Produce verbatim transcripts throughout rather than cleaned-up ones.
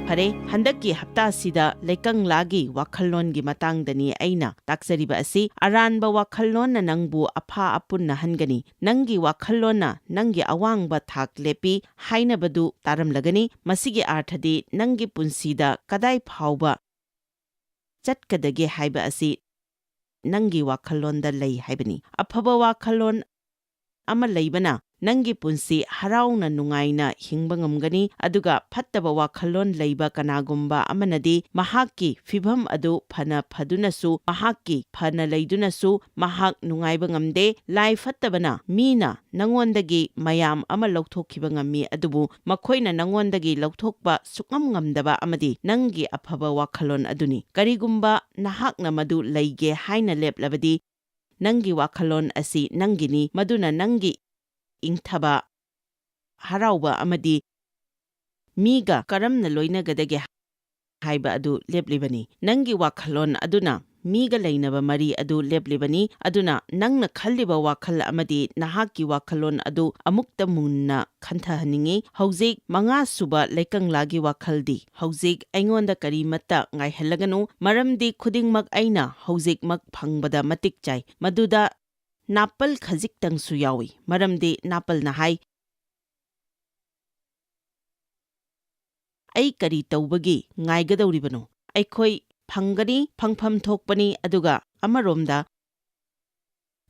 ꯐꯔꯦ, ꯍꯟꯗꯛꯀꯤ ꯍꯞꯇꯥꯁꯤꯗ ꯂꯩꯀꯪꯂꯥꯒꯤ ꯋꯥꯈꯜꯂꯣꯟꯒꯤ ꯃꯇꯥꯡꯗꯅꯤ ꯑꯩꯅ ꯇꯥꯛꯆꯔꯤꯕ ꯑꯁꯤ꯫ ꯑꯔꯥꯟꯕ ꯋꯥꯈꯜꯂꯣꯟꯅ ꯅꯪꯕꯨ ꯑꯐꯥ ꯑꯄꯨꯟꯅꯍꯟꯒꯅꯤ꯫ ꯅꯪꯒꯤ ꯋꯥꯈꯜꯂꯣꯟꯅ ꯅꯪꯒꯤ ꯑꯋꯥꯡꯕ ꯊꯥꯛ ꯂꯦꯞꯄꯤ ꯍꯥꯏꯅꯕꯗꯨ ꯇꯥꯔꯝꯂꯒꯅꯤ꯫ ꯃꯁꯤꯒꯤ ꯑꯥꯔꯊꯗꯤ ꯅꯪꯒꯤ ꯄꯨꯟꯁꯤꯗ ꯀꯗꯥꯏ ꯐꯥꯎꯕ ꯆꯠꯀꯗꯒꯦ ꯍꯥꯏꯕ ꯑꯁꯤ ꯅꯪꯒꯤ ꯋꯥꯈꯜꯂꯣꯟꯗ ꯂꯩ ꯍꯥꯏꯕꯅꯤ꯫ ꯑꯐꯕ ꯋꯥꯈꯜꯂꯣꯟ ꯑꯃ ꯂꯩꯕꯅ ꯅꯪꯒꯤ ꯄꯨꯟꯁꯤ ꯍꯔꯥꯎꯅ ꯅꯨꯡꯉꯥꯏꯅ ꯍꯤꯡꯕ ꯉꯝꯒꯅꯤ, ꯑꯗꯨꯒ ꯐꯠꯇꯕ ꯋꯥꯈꯜꯂꯣꯟ ꯂꯩꯕ ꯀꯅꯥꯒꯨꯝꯕ ꯑꯃꯅꯗꯤ ꯃꯍꯥꯛꯀꯤ ꯐꯤꯚꯝ ꯑꯗꯨ ꯐꯅ ꯐꯗꯨꯅꯁꯨ, ꯃꯍꯥꯛꯀꯤ ꯐꯅ ꯂꯩꯗꯨꯅꯁꯨ ꯃꯍꯥꯛ ꯅꯨꯡꯉꯥꯏꯕ ꯉꯝꯗꯦ꯫ ꯂꯥꯏ ꯐꯠꯇꯕꯅ ꯃꯤꯅ ꯅꯉꯣꯟꯗꯒꯤ ꯃꯌꯥꯝ ꯑꯃ ꯂꯧꯊꯣꯛꯈꯤꯕ ꯉꯝꯃꯤ, ꯑꯗꯨꯕꯨ ꯃꯈꯣꯏꯅ ꯅꯉꯣꯟꯗꯒꯤ ꯂꯧꯊꯣꯛꯄ ꯁꯨꯛꯉꯝ ꯉꯝꯗꯕ ꯑꯃꯗꯤ ꯅꯪꯒꯤ ꯑꯐꯕ ꯋꯥꯈꯜꯂꯣꯟ ꯑꯗꯨꯅꯤ꯫ ꯀꯔꯤꯒꯨꯝꯕ ꯅꯍꯥꯛꯅ ꯃꯗꯨ ꯂꯩꯒꯦ ꯍꯥꯏꯅ ꯂꯦꯞꯂꯕꯗꯤ, ꯅꯪꯒꯤ ꯋꯥꯈꯜꯂꯣꯟ ꯑꯁꯤ ꯅꯪꯒꯤꯅꯤ, ꯃꯗꯨꯅ ꯅꯪꯒꯤ ꯏꯪꯊꯕ, ꯍꯔꯥꯎꯕ ꯑꯃꯗꯤ ꯃꯤꯒ ꯀꯔꯝꯅ ꯂꯣꯏꯅꯒꯗꯒꯦ ꯍꯥꯏꯕ ꯑꯗꯨ ꯂꯦꯞꯂꯤꯕꯅꯤ꯫ ꯅꯪꯒꯤ ꯋꯥꯈꯜꯂꯣꯟ ꯑꯗꯨꯅ ꯃꯤꯒ ꯂꯩꯅꯕ ꯃꯔꯤ ꯑꯗꯨ ꯂꯦꯞꯂꯤꯕꯅꯤ꯫ ꯑꯗꯨꯅ ꯅꯪꯅ ꯈꯜꯂꯤꯕ ꯋꯥꯈꯜ ꯑꯃꯗꯤ ꯅꯍꯥꯛꯀꯤ ꯋꯥꯈꯜꯂꯣꯟ ꯑꯗꯨ ꯑꯃꯨꯛꯇ ꯃꯨꯟꯅ ꯈꯟꯊꯍꯟꯅꯤꯡꯏ꯫ ꯍꯧꯖꯤꯛ ꯃꯉꯥꯁꯨꯕ ꯂꯩꯀꯪꯂꯥꯒꯤ ꯋꯥꯈꯜꯗꯤ, "ꯍꯧꯖꯤꯛ ꯑꯩꯉꯣꯟꯗ ꯀꯔꯤꯃꯠꯇ ꯉꯥꯏꯍꯜꯂꯒꯅꯨ, ꯃꯔꯝꯗꯤ ꯈꯨꯗꯤꯡꯃꯛ ꯑꯩꯅ ꯍꯧꯖꯤꯛꯃꯛ ꯐꯪꯕꯗ ꯃꯇꯤꯛ ꯆꯥꯏ꯫" ꯃꯗꯨꯗ ꯅꯥꯄꯜ ꯈꯖꯤꯛꯇꯪꯁꯨ ꯌꯥꯎꯏ, ꯃꯔꯝꯗꯤ ꯅꯥꯄꯜꯅ ꯍꯥꯏ, "ꯑꯩ ꯀꯔꯤ ꯇꯧꯕꯒꯤ ꯉꯥꯏꯒꯗꯧꯔꯤꯕꯅꯣ? ꯑꯩꯈꯣꯏ ꯐꯪꯒꯅꯤ, ꯐꯪꯐꯝ ꯊꯣꯛꯄꯅꯤ꯫" ꯑꯗꯨꯒ ꯑꯃꯔꯣꯝꯗ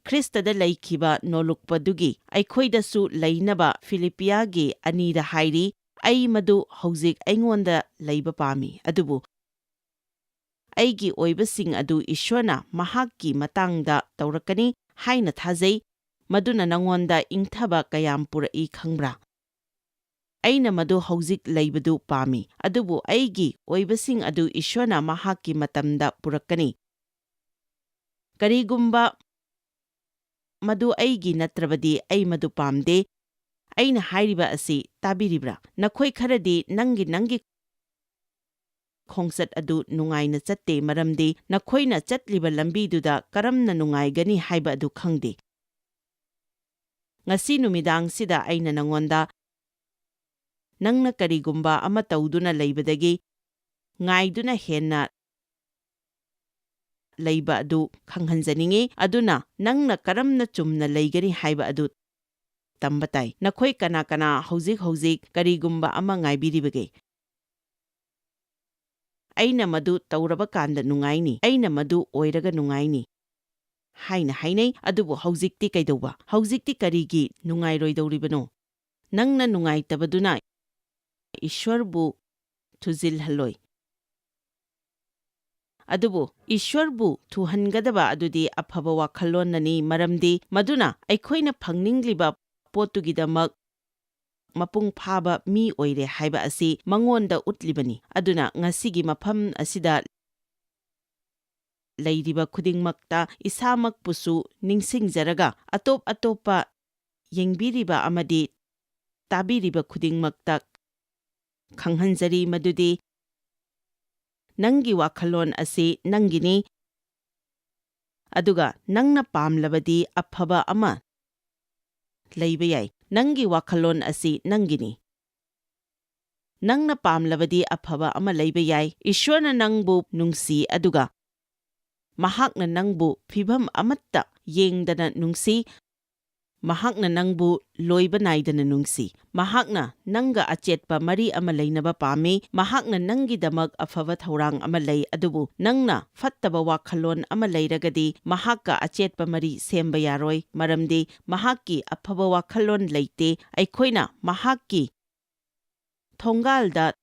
ꯈ꯭ꯔꯤꯁꯇꯗ ꯂꯩꯈꯤꯕ ꯅꯣꯂꯨꯛꯄꯗꯨꯒꯤ ꯑꯩꯈꯣꯏꯗꯁꯨ ꯂꯩꯅꯕ ꯐꯤꯂꯤꯄꯤꯌꯥꯒꯤ ꯑꯅꯤꯗ ꯍꯥꯏꯔꯤ, "ꯑꯩ ꯃꯗꯨ ꯍꯧꯖꯤꯛ ꯑꯩꯉꯣꯟꯗ ꯂꯩꯕ ꯄꯥꯝꯃꯤ, ꯑꯗꯨꯕꯨ ꯑꯩꯒꯤ ꯑꯣꯏꯕꯁꯤꯡ ꯑꯗꯨ ꯏꯁꯣꯔꯅ ꯃꯍꯥꯛꯀꯤ ꯃꯇꯥꯡꯗ ꯇꯧꯔꯛꯀꯅꯤ ꯍꯥꯏꯅ ꯊꯥꯖꯩ, ꯃꯗꯨꯅ ꯅꯉꯣꯟꯗ ꯏꯪꯊꯕ ꯀꯌꯥꯝ ꯄꯨꯔꯛꯏ ꯈꯪꯕ꯭ꯔꯥ? ꯑꯩꯅ ꯃꯗꯨ ꯍꯧꯖꯤꯛ ꯂꯩꯕꯗꯨ ꯄꯥꯝꯃꯤ, ꯑꯗꯨꯕꯨ ꯑꯩꯒꯤ ꯑꯣꯏꯕꯁꯤꯡ ꯑꯗꯨ ꯏꯁꯣꯔꯅ ꯃꯍꯥꯛꯀꯤ ꯃꯇꯝꯗ ꯄꯨꯔꯛꯀꯅꯤ꯫ ꯀꯔꯤꯒꯨꯝꯕ ꯃꯗꯨ ꯑꯩꯒꯤ ꯅꯠꯇ꯭ꯔꯕꯗꯤ ꯑꯩ ꯃꯗꯨ ꯄꯥꯝꯗꯦ꯫" ꯑꯩꯅ ꯍꯥꯏꯔꯤꯕ ꯑꯁꯤ ꯇꯥꯕꯤꯔꯤꯕ꯭ꯔꯥ? ꯅꯈꯣꯏ ꯈꯔꯗꯤ ꯅꯪꯒꯤ, ꯅꯪꯒꯤ ꯈꯣꯡꯆꯠ ꯑꯗꯨ ꯅꯨꯡꯉꯥꯏꯅ ꯆꯠꯇꯦ, ꯃꯔꯝꯗꯤ ꯅꯈꯣꯏꯅ ꯆꯠꯂꯤꯕ ꯂꯝꯕꯤꯗꯨꯗ ꯀꯔꯝꯅ ꯅꯨꯡꯉꯥꯏꯒꯅꯤ ꯍꯥꯏꯕ ꯑꯗꯨ ꯈꯪꯗꯦ꯫ ꯉꯁꯤ ꯅꯨꯃꯤꯗꯥꯡꯁꯤꯗ ꯑꯩꯅ ꯅꯉꯣꯟꯗ ꯅꯪꯅ ꯀꯔꯤꯒꯨꯝꯕ ꯑꯃ ꯇꯧꯗꯨꯅ ꯂꯩꯕꯗꯒꯤ ꯉꯥꯏꯗꯨꯅ ꯍꯦꯟꯅ ꯂꯩꯕ ꯑꯗꯨ ꯈꯪꯍꯟꯖꯅꯤꯡꯏ꯫ ꯑꯗꯨꯅ ꯅꯪꯅ ꯀꯔꯝꯅ ꯆꯨꯝꯅ ꯂꯩꯒꯅꯤ ꯍꯥꯏꯕ ꯑꯗꯨ ꯇꯝꯕ ꯇꯥꯏ꯫ ꯅꯈꯣꯏ ꯀꯅꯥ ꯀꯅꯥ ꯍꯧꯖꯤꯛ ꯍꯧꯖꯤꯛ ꯀꯔꯤꯒꯨꯝꯕ ꯑꯃ ꯉꯥꯏꯕꯤꯔꯤꯕꯒꯦ? "ꯑꯩꯅ ꯃꯗꯨ ꯇꯧꯔꯕ ꯀꯥꯟꯗ ꯅꯨꯡꯉꯥꯏꯅꯤ, ꯑꯩꯅ ꯃꯗꯨ ꯑꯣꯏꯔꯒ ꯅꯨꯡꯉꯥꯏꯅꯤ" ꯍꯥꯏꯅ ꯍꯥꯏꯅꯩ꯫ ꯑꯗꯨꯕꯨ ꯍꯧꯖꯤꯛꯇꯤ ꯀꯩꯗꯧꯕ? ꯍꯧꯖꯤꯛꯇꯤ ꯀꯔꯤꯒꯤ ꯅꯨꯡꯉꯥꯏꯔꯣꯏꯗꯧꯔꯤꯕꯅꯣ? ꯅꯪꯅ ꯅꯨꯡꯉꯥꯏꯇꯕꯗꯨꯅ ꯏꯁ꯭ꯋꯔꯕꯨ ꯊꯨꯖꯤꯜꯍꯜꯂꯣꯏ꯫ ꯑꯗꯨꯕꯨ ꯏꯁ꯭ꯋꯔꯕꯨ ꯊꯨꯍꯟꯒꯗꯕ ꯑꯗꯨꯗꯤ ꯑꯐꯕ ꯋꯥꯈꯜꯂꯣꯟꯅꯅꯤ, ꯃꯔꯝꯗꯤ ꯃꯗꯨꯅ ꯑꯩꯈꯣꯏꯅ ꯐꯪꯅꯤꯡꯂꯤꯕ ꯄꯣꯠꯇꯨꯒꯤꯗꯃꯛ ꯃꯄꯨꯡ ꯐꯥꯕ ꯃꯤ ꯑꯣꯏꯔꯦ ꯍꯥꯏꯕ ꯑꯁꯤ ꯃꯉꯣꯟꯗ ꯎꯠꯂꯤꯕꯅꯤ꯫ ꯑꯗꯨꯅ ꯉꯁꯤꯒꯤ ꯃꯐꯝ ꯑꯁꯤꯗ ꯂꯩꯔꯤꯕ ꯈꯨꯗꯤꯡꯃꯛꯇ ꯏꯁꯥꯃꯛꯄꯨꯁꯨ ꯅꯤꯡꯁꯤꯡꯖꯔꯒ, ꯑꯇꯣꯞ ꯑꯇꯣꯞꯄ ꯌꯦꯡꯕꯤꯔꯤꯕ ꯑꯃꯗꯤ ꯇꯥꯕꯤꯔꯤꯕ ꯈꯨꯗꯤꯡꯃꯛꯇ ꯈꯪꯍꯟꯖꯔꯤ ꯃꯗꯨꯗꯤ ꯅꯪꯒꯤ ꯋꯥꯈꯜꯂꯣꯟ ꯑꯁꯤ ꯅꯪꯒꯤꯅꯤ, ꯑꯗꯨꯒ ꯅꯪꯅ ꯄꯥꯝꯂꯕꯗꯤ ꯑꯐꯕ ꯑꯃ ꯂꯩꯕ ꯌꯥꯏ꯫ ꯅꯪꯒꯤ ꯋꯥꯈꯜꯂꯣꯟ ꯑꯁꯤ ꯅꯪꯒꯤꯅꯤ꯫ ꯅꯪꯅ ꯄꯥꯝꯂꯕꯗꯤ ꯑꯐꯕ ꯑꯃ ꯂꯩꯕ ꯌꯥꯏ꯫ ꯏꯁ꯭ꯋꯔꯅ ꯅꯪꯕꯨ ꯅꯨꯡꯁꯤ, ꯑꯗꯨꯒ ꯃꯍꯥꯛꯅ ꯅꯪꯕꯨ ꯐꯤꯚꯝ ꯑꯃꯠꯇ ꯌꯦꯡꯗꯅ ꯅꯨꯡꯁꯤ꯫ ꯃꯍꯥꯛꯅ ꯅꯪꯕꯨ ꯂꯣꯏꯕ ꯅꯥꯏꯗꯅ ꯅꯨꯡꯁꯤ꯫ ꯃꯍꯥꯛꯅ ꯅꯪꯒ ꯑꯆꯦꯠꯄ ꯃꯔꯤ ꯑꯃ ꯂꯩꯅꯕ ꯄꯥꯝꯃꯤ꯫ ꯃꯍꯥꯛꯅ ꯅꯪꯒꯤꯗꯃꯛ ꯑꯐꯕ ꯊꯧꯔꯥꯡ ꯑꯃ ꯂꯩ, ꯑꯗꯨꯕꯨ ꯅꯪꯅ ꯐꯠꯇꯕ ꯋꯥꯈꯜꯂꯣꯟ ꯑꯃ ꯂꯩꯔꯒꯗꯤ ꯃꯍꯥꯛꯀ ꯑꯆꯦꯠꯄ ꯃꯔꯤ ꯁꯦꯝꯕ ꯌꯥꯔꯣꯏ, ꯃꯔꯝꯗꯤ ꯃꯍꯥꯛꯀꯤ ꯑꯐꯕ ꯋꯥꯈꯜꯂꯣꯟ ꯂꯩꯇꯦ꯫ ꯑꯩꯈꯣꯏꯅ ꯃꯍꯥꯛꯀꯤ ꯊꯣꯡꯒꯥꯜꯗ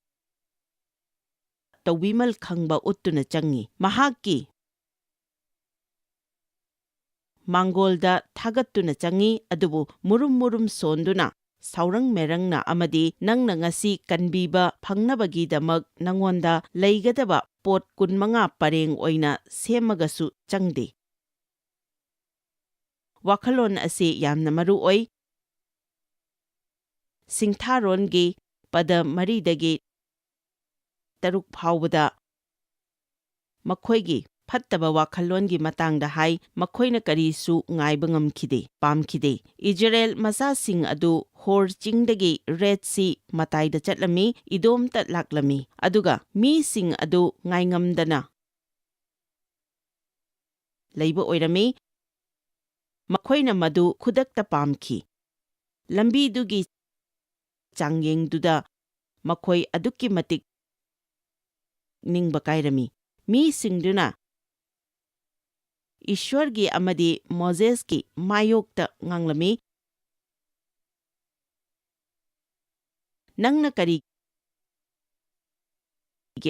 ꯇꯧꯕꯤꯃꯜ ꯈꯪꯕ ꯎꯠꯇꯨꯅ ꯆꯪꯏ꯫ ꯃꯍꯥꯛꯀꯤ ꯃꯥꯡꯒꯣꯜꯗ ꯊꯥꯒꯠꯇꯨꯅ ꯆꯪꯏ, ꯑꯗꯨꯕꯨ ꯃꯨꯔꯨꯝ ꯃꯨꯔꯨꯝ ꯁꯣꯟꯗꯨꯅ, ꯁꯥꯎꯔꯪ ꯃꯦꯔꯪꯅ ꯑꯃꯗꯤ ꯅꯪꯅ ꯉꯁꯤ ꯀꯟꯕꯤꯕ ꯐꯪꯅꯕꯒꯤꯗꯃꯛ ꯅꯉꯣꯟꯗ ꯂꯩꯒꯗꯕ ꯄꯣꯠ ꯀꯨꯟꯃꯉꯥ ꯄꯔꯦꯡ ꯑꯣꯏꯅ ꯁꯦꯝꯃꯒꯁꯨ ꯆꯪꯗꯦ꯫ ꯋꯥꯈꯜꯂꯣꯟ ꯑꯁꯤ ꯌꯥꯝꯅ ꯃꯔꯨ ꯑꯣꯏ꯫ ꯁꯤꯡꯊꯥꯔꯣꯟꯒꯤ ꯄꯗ ꯃꯔꯤꯗꯒꯤ ꯇꯔꯨꯛ ꯐꯥꯎꯕꯗ ꯃꯈꯣꯏꯒꯤ ꯐꯠꯇꯕ ꯋꯥꯈꯜꯂꯣꯟꯒꯤ ꯃꯇꯥꯡꯗ ꯍꯥꯏ, ꯃꯈꯣꯏꯅ ꯀꯔꯤꯁꯨ ꯉꯥꯏꯕ ꯉꯝꯈꯤꯗꯦ, ꯄꯥꯝꯈꯤꯗꯦ꯫ ꯏꯖꯔꯦꯜ ꯃꯆꯥꯁꯤꯡ ꯑꯗꯨ ꯍꯣꯔ ꯆꯤꯡꯗꯒꯤ ꯔꯦꯗ ꯁꯤ ꯃꯇꯥꯏꯗ ꯆꯠꯂꯝꯃꯤ, ꯏꯗꯣꯝꯇ ꯂꯥꯛꯂꯝꯃꯤ, ꯑꯗꯨꯒ ꯃꯤꯁꯤꯡ ꯑꯗꯨ ꯉꯥꯏꯉꯝꯗꯅ ꯂꯩꯕ ꯑꯣꯏꯔꯝꯃꯤ꯫ ꯃꯈꯣꯏꯅ ꯃꯗꯨ ꯈꯨꯗꯛꯇ ꯄꯥꯝꯈꯤ꯫ ꯂꯝꯕꯤꯗꯨꯒꯤ ꯆꯥꯡꯌꯦꯡꯗꯨꯗ ꯃꯈꯣꯏ ꯑꯗꯨꯛꯀꯤ ꯃꯇꯤꯛ ꯅꯤꯡꯕ ꯀꯥꯏꯔꯝꯃꯤ꯫ ꯃꯤꯁꯤꯡꯗꯨꯅ ꯏꯁ꯭ꯋꯔꯒꯤ ꯑꯃꯗꯤ ꯃꯣꯖꯦꯁꯀꯤ ꯃꯥꯌꯣꯛꯇ ꯉꯥꯡꯂꯝꯃꯤ, "ꯅꯪꯅ ꯀꯔꯤꯒꯤ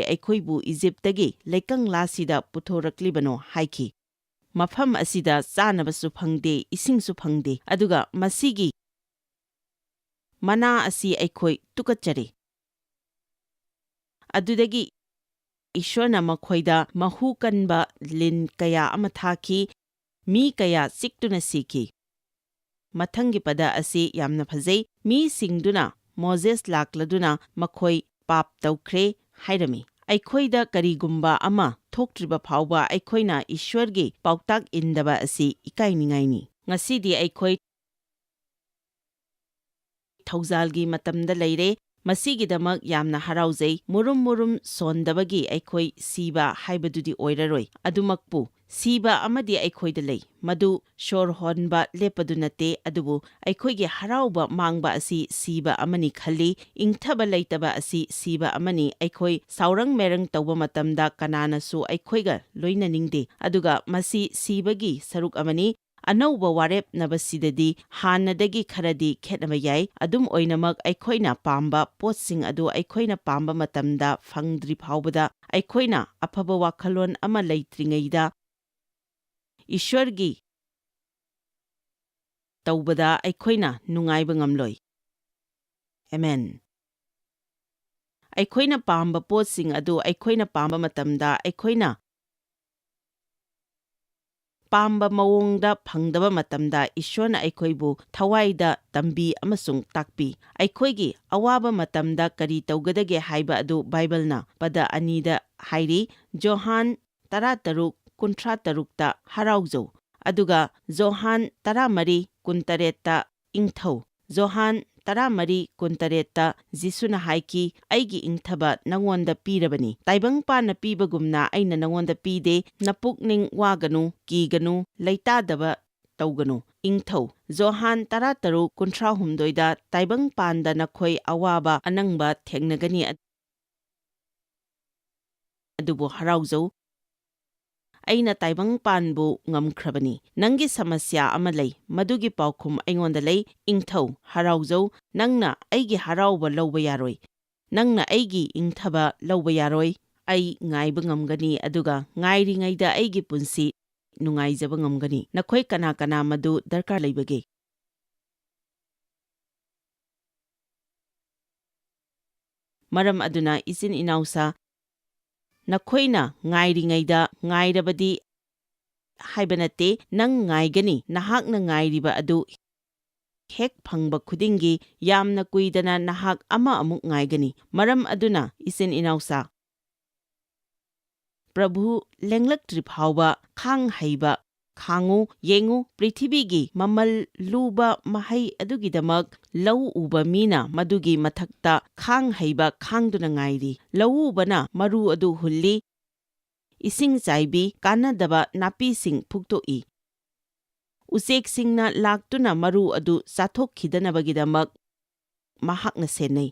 ꯑꯩꯈꯣꯏꯕꯨ ꯏꯖꯤꯞꯇꯒꯤ ꯂꯩꯀꯪꯂꯥꯁꯤꯗ ꯄꯨꯊꯣꯔꯛꯂꯤꯕꯅꯣ?" ꯍꯥꯏꯈꯤ꯫ "ꯃꯐꯝ ꯑꯁꯤꯗ ꯆꯥꯅꯕꯁꯨ ꯐꯪꯗꯦ, ꯏꯁꯤꯡꯁꯨ ꯐꯪꯗꯦ, ꯑꯗꯨꯒ ꯃꯁꯤꯒꯤ ꯃꯅꯥ ꯑꯁꯤ ꯑꯩꯈꯣꯏ ꯇꯨꯀꯠꯆꯔꯦ꯫" ꯑꯗꯨꯗꯒꯤ ꯏꯁ꯭ꯋꯔꯅ ꯃꯈꯣꯏꯗ ꯃꯍꯨ ꯀꯟꯕ ꯂꯤꯟ ꯀꯌꯥ ꯑꯃ ꯊꯥꯈꯤ, ꯃꯤ ꯀꯌꯥ ꯆꯤꯛꯇꯨꯅ ꯁꯤꯈꯤ꯫ ꯃꯊꯪꯒꯤ ꯄꯗ ꯑꯁꯤ ꯌꯥꯝꯅ ꯐꯖꯩ꯫ "ꯃꯤꯁꯤꯡꯗꯨꯅ ꯃꯣꯖꯦꯁ ꯂꯥꯛꯂꯗꯨꯅ ꯃꯈꯣꯏ ꯄꯥꯞ ꯇꯧꯈ꯭ꯔꯦ" ꯍꯥꯏꯔꯝꯃꯤ꯫ ꯑꯩꯈꯣꯏꯗ ꯀꯔꯤꯒꯨꯝꯕ ꯑꯃ ꯊꯣꯛꯇ꯭ꯔꯤꯕ ꯐꯥꯎꯕ ꯑꯩꯈꯣꯏꯅ ꯏꯁ꯭ꯋꯔꯒꯤ ꯄꯥꯎꯇꯥꯛ ꯏꯟꯗꯕ ꯑꯁꯤ ꯏꯀꯥꯏꯅꯤꯡꯉꯥꯏꯅꯤ꯫ ꯉꯁꯤꯗꯤ ꯑꯩꯈꯣꯏ ꯊꯧꯖꯥꯜꯒꯤ ꯃꯇꯝꯗ ꯂꯩꯔꯦ꯫ ꯃꯁꯤꯒꯤꯗꯃꯛ ꯌꯥꯝꯅ ꯍꯔꯥꯎꯖꯩ꯫ ꯃꯨꯔꯨꯝ ꯃꯨꯔꯨꯝ ꯁꯣꯟꯗꯕꯒꯤ ꯑꯩꯈꯣꯏ ꯁꯤꯕ ꯍꯥꯏꯕꯗꯨꯗꯤ ꯑꯣꯏꯔꯔꯣꯏ꯫ ꯑꯗꯨꯃꯛꯄꯨ, ꯁꯤꯕ ꯑꯃꯗꯤ ꯑꯩꯈꯣꯏꯗ ꯂꯩ꯫ ꯃꯗꯨ ꯁꯣꯔ ꯍꯣꯟꯕ ꯂꯦꯞꯄꯗꯨ ꯅꯠꯇꯦ, ꯑꯗꯨꯕꯨ ꯑꯩꯈꯣꯏꯒꯤ ꯍꯔꯥꯎꯕ ꯃꯥꯡꯕ ꯑꯁꯤ ꯁꯤꯕ ꯑꯃꯅꯤ ꯈꯜꯂꯤ꯫ ꯏꯪꯊꯕ ꯂꯩꯇꯕ ꯑꯁꯤ ꯁꯤꯕ ꯑꯃꯅꯤ꯫ ꯑꯩꯈꯣꯏ ꯁꯥꯎꯔꯪ ꯃꯦꯔꯪ ꯇꯧꯕ ꯃꯇꯝꯗ ꯀꯅꯥꯅꯁꯨ ꯑꯩꯈꯣꯏꯒ ꯂꯣꯏꯅꯅꯤꯡꯗꯦ, ꯑꯗꯨꯒ ꯃꯁꯤ ꯁꯤꯕꯒꯤ ꯁꯔꯨꯛ ꯑꯃꯅꯤ꯫ ꯑꯅꯧꯕ ꯋꯥꯔꯦꯞꯅꯕꯁꯤꯗꯗꯤ ꯍꯥꯟꯅꯗꯒꯤ ꯈꯔꯗꯤ ꯈꯦꯠꯅꯕ ꯌꯥꯏ꯫ ꯑꯗꯨꯝ ꯑꯣꯏꯅꯃꯛ, ꯑꯩꯈꯣꯏꯅ ꯄꯥꯝꯕ ꯄꯣꯠꯁꯤꯡ ꯑꯗꯨ ꯑꯩꯈꯣꯏꯅ ꯄꯥꯝꯕ ꯃꯇꯝꯗ ꯐꯪꯗ꯭ꯔꯤ ꯐꯥꯎꯕꯗ, ꯑꯩꯈꯣꯏꯅ ꯑꯐꯕ ꯋꯥꯈꯜꯂꯣꯟ ꯑꯃ ꯂꯩꯇ꯭ꯔꯤꯉꯩꯗ ꯏꯁ꯭ꯋꯔꯒꯤ ꯇꯧꯕꯗ ꯑꯩꯈꯣꯏꯅ ꯅꯨꯡꯉꯥꯏꯕ ꯉꯝꯂꯣꯏ꯫ ꯑꯦꯃꯦꯟ꯫ ꯑꯩꯈꯣꯏꯅ ꯄꯥꯝꯕ ꯄꯣꯠꯁꯤꯡ ꯑꯗꯨ ꯑꯩꯈꯣꯏꯅ ꯄꯥꯝꯕ ꯃꯇꯝꯗ, ꯑꯩꯈꯣꯏꯅ ꯄꯥꯝꯕ ꯃꯑꯣꯡꯗ ꯐꯪꯗꯕ ꯃꯇꯝꯗ, ꯏꯁ꯭ꯋꯔꯅ ꯑꯩꯈꯣꯏꯕꯨ ꯊꯋꯥꯏꯗ ꯇꯝꯕꯤ ꯑꯃꯁꯨꯡ ꯇꯥꯛꯄꯤ꯫ ꯑꯩꯈꯣꯏꯒꯤ ꯑꯋꯥꯕ ꯃꯇꯝꯗ ꯀꯔꯤ ꯇꯧꯒꯗꯒꯦ ꯍꯥꯏꯕ ꯑꯗꯨ ꯕꯥꯏꯕꯜꯅ ꯄꯗ ꯑꯅꯤꯗ ꯍꯥꯏꯔꯤ꯫ ꯖꯣꯍꯥꯟ ꯇꯔꯥꯇꯔꯨꯛ ꯀꯨꯟꯊ꯭ꯔꯥ ꯇꯔꯨꯛꯇ ꯍꯔꯥꯎꯖꯧ, ꯑꯗꯨꯒ ꯖꯣꯍꯥꯟ ꯇꯔꯥꯃꯔꯤ ꯀꯨꯟꯇꯔꯦꯠꯇ ꯏꯪꯊꯧ꯫ ꯖꯣꯍꯥꯟ ꯇꯔꯥꯃꯔꯤ ꯀꯨꯟꯇꯔꯦꯠꯇ ꯖꯤꯁꯨꯅ ꯍꯥꯏꯈꯤ, "ꯑꯩꯒꯤ ꯏꯪꯊꯕ ꯅꯉꯣꯟꯗ ꯄꯤꯔꯕꯅꯤ꯫ ꯇꯥꯏꯕꯪꯄꯥꯟꯅ ꯄꯤꯕꯒꯨꯝꯅ ꯑꯩꯅ ꯅꯉꯣꯟꯗ ꯄꯤꯗꯦ꯫ ꯅꯄꯨꯛꯅꯤꯡ ꯋꯥꯒꯅꯨ, ꯀꯤꯒꯅꯨ, ꯂꯩꯇꯥꯗꯕ ꯇꯧꯒꯅꯨ꯫" ꯏꯪꯊꯧ꯫ ꯖꯣꯍꯥꯟ ꯇꯔꯥꯇꯔꯨꯛ ꯀꯨꯟꯊ꯭ꯔꯥꯍꯨꯝꯗꯣꯏꯗ ꯇꯥꯏꯕꯪꯄꯥꯟꯗ ꯅꯈꯣꯏ ꯑꯋꯥꯕ ꯑꯅꯪꯕ ꯊꯦꯡꯅꯒꯅꯤ, ꯑꯗꯨꯕꯨ ꯍꯔꯥꯎꯖꯧ, ꯑꯩꯅ ꯇꯥꯏꯕꯪꯄꯥꯟꯕꯨ ꯉꯝꯈ꯭ꯔꯕꯅꯤ꯫ ꯅꯪꯒꯤ ꯁꯃꯁ꯭ꯌꯥ ꯑꯃ ꯂꯩ, ꯃꯗꯨꯒꯤ ꯄꯥꯎꯈꯨꯝ ꯑꯩꯉꯣꯟꯗ ꯂꯩ꯫ ꯏꯪꯊꯧ, ꯍꯔꯥꯎꯖꯧ, ꯅꯪꯅ ꯑꯩꯒꯤ ꯍꯔꯥꯎꯕ ꯂꯧꯕ ꯌꯥꯔꯣꯏ꯫ ꯅꯪꯅ ꯑꯩꯒꯤ ꯏꯪꯊꯕ ꯂꯧꯕ ꯌꯥꯔꯣꯏ꯫ ꯑꯩ ꯉꯥꯏꯕ ꯉꯝꯒꯅꯤ, ꯑꯗꯨꯒ ꯉꯥꯏꯔꯤꯉꯩꯗ ꯑꯩꯒꯤ ꯄꯨꯟꯁꯤ ꯅꯨꯡꯉꯥꯏꯖꯕ ꯉꯝꯒꯅꯤ꯫ ꯅꯈꯣꯏ ꯀꯅꯥ ꯀꯅꯥ ꯃꯗꯨ ꯗꯔꯀꯥꯔ ꯂꯩꯕꯒꯦ? ꯃꯔꯝ ꯑꯗꯨꯅ, ꯏꯆꯤꯟ ꯏꯅꯥꯎꯁꯥ, ꯅꯈꯣꯏꯅ ꯉꯥꯏꯔꯤꯉꯩꯗ ꯉꯥꯏꯔꯕꯗꯤ ꯍꯥꯏꯕ ꯅꯠꯇꯦ, ꯅꯪ ꯉꯥꯏꯒꯅꯤ꯫ ꯅꯍꯥꯛꯅ ꯉꯥꯏꯔꯤꯕ ꯑꯗꯨ ꯍꯦꯛ ꯐꯪꯕ ꯈꯨꯗꯤꯡꯒꯤ ꯌꯥꯝꯅ ꯀꯨꯏꯗꯅ ꯅꯍꯥꯛ ꯑꯃ ꯑꯃꯨꯛ ꯉꯥꯏꯒꯅꯤ꯫ ꯃꯔꯝ ꯑꯗꯨꯅ, ꯏꯆꯤꯟ ꯏꯅꯥꯎꯁꯥ, ꯄ꯭ꯔꯚꯨ ꯂꯦꯡꯂꯛꯇ꯭ꯔꯤ ꯐꯥꯎꯕ ꯈꯥꯡ ꯍꯩꯕ ꯈꯥꯡꯉꯨ꯫ ꯌꯦꯡꯉꯨ, ꯄ꯭ꯔꯤꯊꯤꯕꯤꯒꯤ ꯃꯃꯜ ꯂꯨꯕ ꯃꯍꯩ ꯑꯗꯨꯒꯤꯗꯃꯛ ꯂꯧ ꯎꯕ ꯃꯤꯅ ꯃꯗꯨꯒꯤ ꯃꯊꯛꯇ ꯈꯥꯡ ꯍꯩꯕ ꯈꯥꯡꯗꯨꯅ ꯉꯥꯏꯔꯤ꯫ ꯂꯧꯎꯕꯅ ꯃꯔꯨ ꯑꯗꯨ ꯍꯨꯜꯂꯤ, ꯏꯁꯤꯡ ꯆꯥꯏꯕꯤ, ꯀꯥꯟꯅꯗꯕ ꯅꯥꯄꯤꯁꯤꯡ ꯐꯨꯛꯇꯣꯛꯏ꯫ ꯎꯆꯦꯛꯁꯤꯡꯅ ꯂꯥꯛꯇꯨꯅ ꯃꯔꯨ ꯑꯗꯨ ꯆꯥꯊꯣꯛꯈꯤꯗꯅꯕꯒꯤꯗꯃꯛ ꯃꯍꯥꯛꯅ ꯁꯦꯟꯅꯩ꯫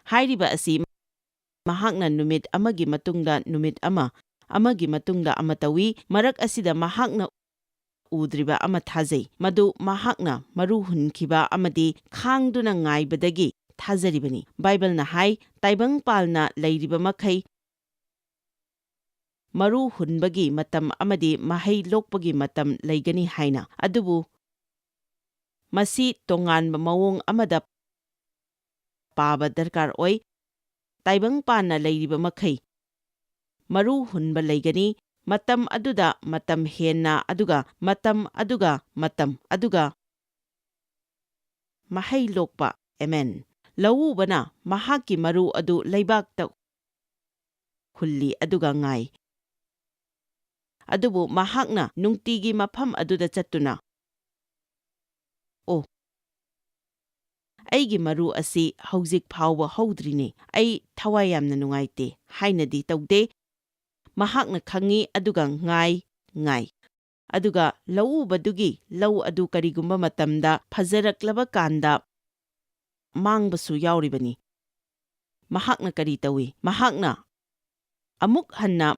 ꯍꯥꯏꯔꯤꯕ ꯑꯁꯤ ꯃꯍꯥꯛꯅ ꯅꯨꯃꯤꯠ ꯑꯃꯒꯤ ꯃꯇꯨꯡꯗ ꯅꯨꯃꯤꯠ ꯑꯃ, ꯑꯃꯒꯤ ꯃꯇꯨꯡꯗ ꯑꯃ ꯇꯧꯏ꯫ ꯃꯔꯛ ꯑꯁꯤꯗ ꯃꯍꯥꯛꯅ ꯎꯗ꯭ꯔꯤꯕ ꯑꯃ ꯊꯥꯖꯩ, ꯃꯗꯨ ꯃꯍꯥꯛꯅ ꯃꯔꯨ ꯍꯨꯟꯈꯤꯕ ꯑꯃꯗꯤ ꯈꯥꯡꯗꯨꯅ ꯉꯥꯏꯕꯗꯒꯤ ꯊꯥꯖꯔꯤꯕꯅꯤ꯫ ꯕꯥꯏꯕꯜꯅ ꯍꯥꯏ, "ꯇꯥꯏꯕꯪꯄꯥꯜꯅ ꯂꯩꯔꯤꯕ ꯃꯈꯩ ꯃꯔꯨ ꯍꯨꯟꯕꯒꯤ ꯃꯇꯝ ꯑꯃꯗꯤ ꯃꯍꯩ ꯂꯣꯛꯄꯒꯤ ꯃꯇꯝ ꯂꯩꯒꯅꯤ" ꯍꯥꯏꯅ꯫ ꯑꯗꯨꯕꯨ ꯃꯁꯤ ꯇꯣꯉꯥꯟꯕ ꯃꯑꯣꯡ ꯑꯃꯗ ꯄꯥꯕ ꯗꯔꯀꯥꯔ ꯑꯣꯏ꯫ ꯇꯥꯏꯕꯪꯄꯥꯟꯅ ꯂꯩꯔꯤꯕ ꯃꯈꯩ ꯃꯔꯨ ꯍꯨꯟꯕ ꯂꯩꯒꯅꯤ, ꯃꯇꯝ ꯑꯗꯨꯗ ꯃꯇꯝ ꯍꯦꯟꯅ, ꯑꯗꯨꯒ ꯃꯇꯝ ꯑꯗꯨꯒ ꯃꯇꯝ, ꯑꯗꯨꯒ ꯃꯍꯩ ꯂꯣꯛꯄ꯫ ꯑꯦꯃꯦꯟ꯫ ꯂꯧꯎꯕꯅ ꯃꯍꯥꯛꯀꯤ ꯃꯔꯨ ꯑꯗꯨ ꯂꯩꯕꯥꯛꯇ ꯍꯨꯜꯂꯤ ꯑꯗꯨꯒ ꯉꯥꯏ꯫ ꯑꯗꯨꯕꯨ ꯃꯍꯥꯛꯅ ꯅꯨꯡꯇꯤꯒꯤ ꯃꯐꯝ ꯑꯗꯨꯗ ꯆꯠꯇꯨꯅ, "ꯑꯣ, ꯑꯩꯒꯤ ꯃꯔꯨ ꯑꯁꯤ ꯍꯧꯖꯤꯛ ꯐꯥꯎꯕ ꯍꯧꯗ꯭ꯔꯤꯅꯦ꯫ ꯑꯩ ꯊꯋꯥꯏ ꯌꯥꯝꯅ ꯅꯨꯡꯉꯥꯏꯇꯦ" ꯍꯥꯏꯅꯗꯤ ꯇꯧꯗꯦ꯫ ꯃꯍꯥꯛꯅ ꯈꯪꯏ, ꯑꯗꯨꯒ ꯉꯥꯏ, ꯉꯥꯏ꯫ ꯑꯗꯨꯒ ꯂꯧꯎꯕꯗꯨꯒꯤ ꯂꯧ ꯑꯗꯨ ꯀꯔꯤꯒꯨꯝꯕ ꯃꯇꯝꯗ ꯐꯖꯔꯛꯂꯕ ꯀꯥꯟꯗ ꯃꯥꯡꯕꯁꯨ ꯌꯥꯎꯔꯤꯕꯅꯤ꯫ ꯃꯍꯥꯛꯅ ꯀꯔꯤ ꯇꯧꯏ? ꯃꯍꯥꯛꯅ ꯑꯃꯨꯛ ꯍꯟꯅ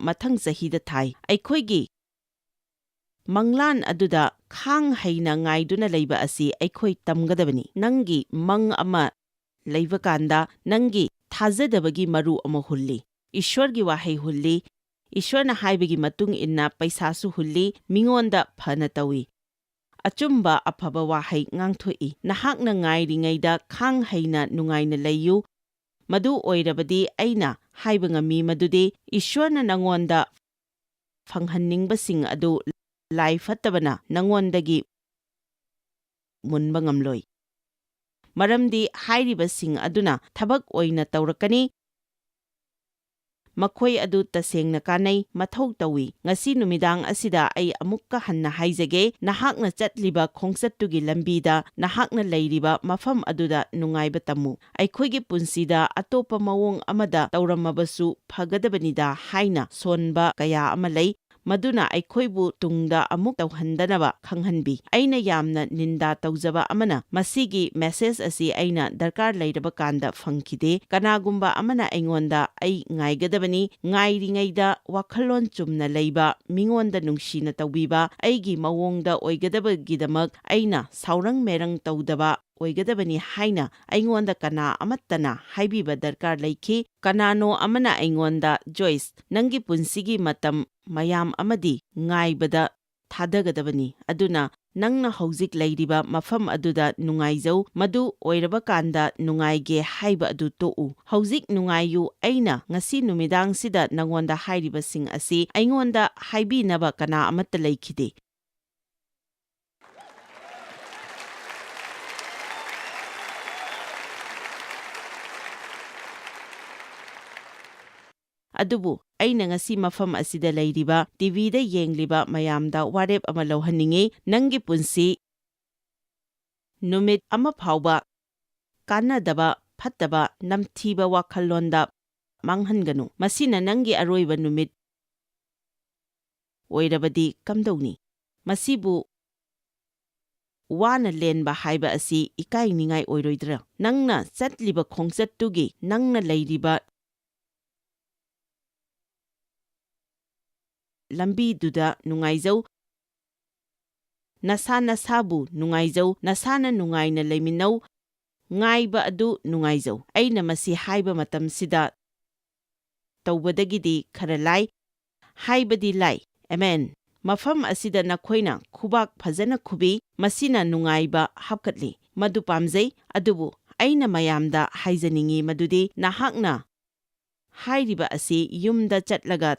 ꯃꯊꯪ ꯆꯍꯤꯗ ꯊꯥꯏ꯫ ꯑꯩꯈꯣꯏꯒꯤ ꯃꯪꯂꯥꯟ ꯑꯗꯨꯗ ꯈꯥꯡ ꯍꯩꯅ ꯉꯥꯏꯗꯨꯅ ꯂꯩꯕ ꯑꯁꯤ ꯑꯩꯈꯣꯏ ꯇꯝꯒꯗꯕꯅꯤ꯫ ꯅꯪꯒꯤ ꯃꯪ ꯑꯃ ꯂꯩꯕ ꯀꯥꯟꯗ ꯅꯪꯒꯤ ꯊꯥꯖꯗꯕꯒꯤ ꯃꯔꯨ ꯑꯃ ꯍꯨꯜꯂꯤ꯫ ꯏꯁ꯭ꯋꯔꯒꯤ ꯋꯥꯍꯩ ꯍꯨꯜꯂꯤ꯫ ꯏꯁ꯭ꯋꯔꯅ ꯍꯥꯏꯕꯒꯤ ꯃꯇꯨꯡ ꯏꯟꯅ ꯄꯩꯁꯥꯁꯨ ꯍꯨꯜꯂꯤ, ꯃꯤꯉꯣꯟꯗ ꯐꯅ ꯇꯧꯏ꯫ ꯑꯆꯨꯝꯕ ꯑꯐꯕ ꯋꯥꯍꯩ ꯉꯥꯡꯊꯣꯛꯏ꯫ ꯅꯍꯥꯛꯅ ꯉꯥꯏꯔꯤꯉꯩꯗ ꯈꯥꯡ ꯍꯩꯅ ꯅꯨꯡꯉꯥꯏꯅ ꯂꯩꯌꯨ꯫ ꯃꯗꯨ ꯑꯣꯏꯔꯕꯗꯤ ꯑꯩꯅ ꯍꯥꯏꯕ ꯉꯝꯃꯤ ꯃꯗꯨꯗꯤ ꯏꯁ꯭ꯋꯔꯅ ꯅꯉꯣꯟꯗ ꯐꯪꯍꯟꯅꯤꯡꯕꯁꯤꯡ ꯑꯗꯨ ꯂꯥꯏ ꯐꯠꯇꯕꯅ ꯅꯉꯣꯟꯗꯒꯤ ꯃꯨꯟꯕ ꯉꯝꯂꯣꯏ꯫ ꯃꯔꯝꯗꯤ ꯍꯥꯏꯔꯤꯕꯁꯤꯡ ꯑꯗꯨꯅ ꯊꯕꯛ ꯑꯣꯏꯅ ꯇꯧꯔꯛꯀꯅꯤ꯫ ꯃꯈꯣꯏ ꯑꯗꯨ ꯇꯁꯦꯡꯅ ꯀꯥꯟꯅꯩ, ꯃꯊꯧ ꯇꯧꯏ꯫ ꯉꯁꯤ ꯅꯨꯃꯤꯗꯥꯡ ꯑꯁꯤꯗ ꯑꯩ ꯑꯃꯨꯛꯀ ꯍꯟꯅ ꯍꯥꯏꯖꯒꯦ, ꯅꯍꯥꯛꯅ ꯆꯠꯂꯤꯕ ꯈꯣꯡꯆꯠꯇꯨꯒꯤ ꯂꯝꯕꯤꯗ, ꯅꯍꯥꯛꯅ ꯂꯩꯔꯤꯕ ꯃꯐꯝ ꯑꯗꯨꯗ ꯅꯨꯡꯉꯥꯏꯕ ꯇꯝꯃꯨ꯫ ꯑꯩꯈꯣꯏꯒꯤ ꯄꯨꯟꯁꯤꯗ ꯑꯇꯣꯞꯄ ꯃꯑꯣꯡ ꯑꯃꯗ ꯇꯧꯔꯝꯃꯕꯁꯨ ꯐꯒꯗꯕꯅꯤꯗ ꯍꯥꯏꯅ ꯁꯣꯟꯕ ꯀꯌꯥ ꯑꯃ ꯂꯩ꯫ ꯃꯗꯨꯅ ꯑꯩꯈꯣꯏꯕꯨ ꯇꯨꯡꯗ ꯑꯃꯨꯛ ꯇꯧꯍꯟꯗꯅꯕ ꯈꯪꯍꯟꯕꯤ꯫ ꯑꯩꯅ ꯌꯥꯝꯅ ꯅꯤꯟꯗꯥ ꯇꯧꯖꯕ ꯑꯃꯅ, ꯃꯁꯤꯒꯤ ꯃꯦꯁꯦꯖ ꯑꯁꯤ ꯑꯩꯅ ꯗꯔꯀꯥꯔ ꯂꯩꯔꯕ ꯀꯥꯟꯗ ꯐꯪꯈꯤꯗꯦ꯫ ꯀꯅꯥꯒꯨꯝꯕ ꯑꯃꯅ ꯑꯩꯉꯣꯟꯗ "ꯑꯩ ꯉꯥꯏꯒꯗꯕꯅꯤ", ꯉꯥꯏꯔꯤꯉꯩꯗ ꯋꯥꯈꯜꯂꯣꯟ ꯆꯨꯝꯅ ꯂꯩꯕ, ꯃꯤꯉꯣꯟꯗ ꯅꯨꯡꯁꯤꯅ ꯇꯧꯕꯤꯕ, ꯑꯩꯒꯤ ꯃꯑꯣꯡꯗ ꯑꯣꯏꯒꯗꯕꯒꯤꯗꯃꯛ ꯑꯩꯅ ꯁꯥꯎꯔꯪ ꯃꯦꯔꯪ ꯇꯧꯗꯕ ꯑꯣꯏꯒꯗꯕꯅꯤ ꯍꯥꯏꯅ ꯑꯩꯉꯣꯟꯗ ꯀꯅꯥ ꯑꯃꯠꯇꯅ ꯍꯥꯏꯕꯤꯕ ꯗꯔꯀꯥꯔ ꯂꯩꯈꯤ꯫ ꯀꯅꯥꯅꯣ ꯑꯃꯅ ꯑꯩꯉꯣꯟꯗ, "ꯖꯣꯏꯁ, ꯅꯪꯒꯤ ꯄꯨꯟꯁꯤꯒꯤ ꯃꯇꯝ ꯃꯌꯥꯝ ꯑꯃꯗꯤ ꯉꯥꯏꯕꯗ ꯊꯥꯗꯒꯗꯕꯅꯤ, ꯑꯗꯨꯅ ꯅꯪꯅ ꯍꯧꯖꯤꯛ ꯂꯩꯔꯤꯕ ꯃꯐꯝ ꯑꯗꯨꯗ ꯅꯨꯡꯉꯥꯏꯖꯧ, ꯃꯗꯨ ꯑꯣꯏꯔꯕ ꯀꯥꯟꯗ ꯅꯨꯡꯉꯥꯏꯒꯦ" ꯍꯥꯏꯕ ꯑꯗꯨ ꯇꯣꯛꯎ꯫ ꯍꯧꯖꯤꯛ ꯅꯨꯡꯉꯥꯏꯌꯨ꯫ ꯑꯩꯅ ꯉꯁꯤ ꯅꯨꯃꯤꯗꯥꯡꯁꯤꯗ ꯅꯉꯣꯟꯗ ꯍꯥꯏꯔꯤꯕꯁꯤꯡ ꯑꯁꯤ ꯑꯩꯉꯣꯟꯗ ꯍꯥꯏꯕꯤꯅꯕ ꯀꯅꯥ ꯑꯃꯠꯇ ꯂꯩꯈꯤꯗꯦ꯫ ꯑꯗꯨꯕꯨ ꯑꯩꯅ ꯉꯁꯤ ꯃꯐꯝ ꯑꯁꯤꯗ ꯂꯩꯔꯤꯕ, ꯇꯤꯚꯤꯗ ꯌꯦꯡꯂꯤꯕ ꯃꯌꯥꯝꯗ ꯋꯥꯔꯦꯞ ꯑꯃ ꯂꯧꯍꯟꯅꯤꯡꯏ꯫ ꯅꯪꯒꯤ ꯄꯨꯟꯁꯤ ꯅꯨꯃꯤꯠ ꯑꯃ ꯐꯥꯎꯕ ꯀꯥꯟꯅꯗꯕ, ꯐꯠꯇꯕ, ꯅꯝꯊꯤꯕ ꯋꯥꯈꯜꯂꯣꯟꯗ ꯃꯥꯡꯍꯟꯒꯅꯨ꯫ ꯃꯁꯤꯅ ꯅꯪꯒꯤ ꯑꯔꯣꯏꯕ ꯅꯨꯃꯤꯠ ꯑꯣꯏꯔꯕꯗꯤ ꯀꯝꯗꯧꯅꯤ? ꯃꯁꯤꯕꯨ ꯋꯥꯅ ꯂꯦꯟꯕ ꯍꯥꯏꯕ ꯑꯁꯤ ꯏꯀꯥꯏꯅꯤꯡꯉꯥꯏ ꯑꯣꯏꯔꯣꯏꯗ꯭ꯔꯥ? ꯅꯪꯅ ꯆꯠꯂꯤꯕ ꯈꯣꯡꯆꯠꯇꯨꯒꯤ, ꯅꯪꯅ ꯂꯩꯔꯤꯕ ꯂꯝꯕꯤꯗꯨꯗ ꯅꯨꯡꯉꯥꯏꯖꯧ꯫ ꯅꯁꯥ ꯅꯁꯥꯕꯨ ꯅꯨꯡꯉꯥꯏꯖꯧ, ꯅꯁꯥꯅ ꯅꯨꯡꯉꯥꯏꯅ ꯂꯩꯃꯤꯟꯅꯧ, ꯉꯥꯏꯕ ꯑꯗꯨ ꯅꯨꯡꯉꯥꯏꯖꯧ꯫ ꯑꯩꯅ ꯃꯁꯤ ꯍꯥꯏꯕ ꯃꯇꯝꯁꯤꯗ ꯇꯧꯕꯗꯒꯤꯗꯤ ꯈꯔ ꯂꯥꯏ, ꯍꯥꯏꯕꯗꯤ ꯂꯥꯏ꯫ ꯑꯃꯦꯟ꯫ ꯃꯐꯝ ꯑꯁꯤꯗ ꯅꯈꯣꯏꯅ ꯈꯨꯕꯥꯛ ꯐꯖꯅ ꯈꯨꯕꯤ, ꯃꯁꯤꯅ ꯅꯨꯡꯉꯥꯏꯕ ꯍꯥꯞꯀꯠꯂꯤ꯫ ꯃꯗꯨ ꯄꯥꯝꯖꯩ, ꯑꯗꯨꯕꯨ ꯑꯩꯅ ꯃꯌꯥꯝꯗ ꯍꯥꯏꯖꯅꯤꯡꯏ ꯃꯗꯨꯗꯤ ꯅꯍꯥꯛꯅ ꯍꯥꯏꯔꯤꯕ ꯑꯁꯤ ꯌꯨꯝꯗ ꯆꯠꯂꯒ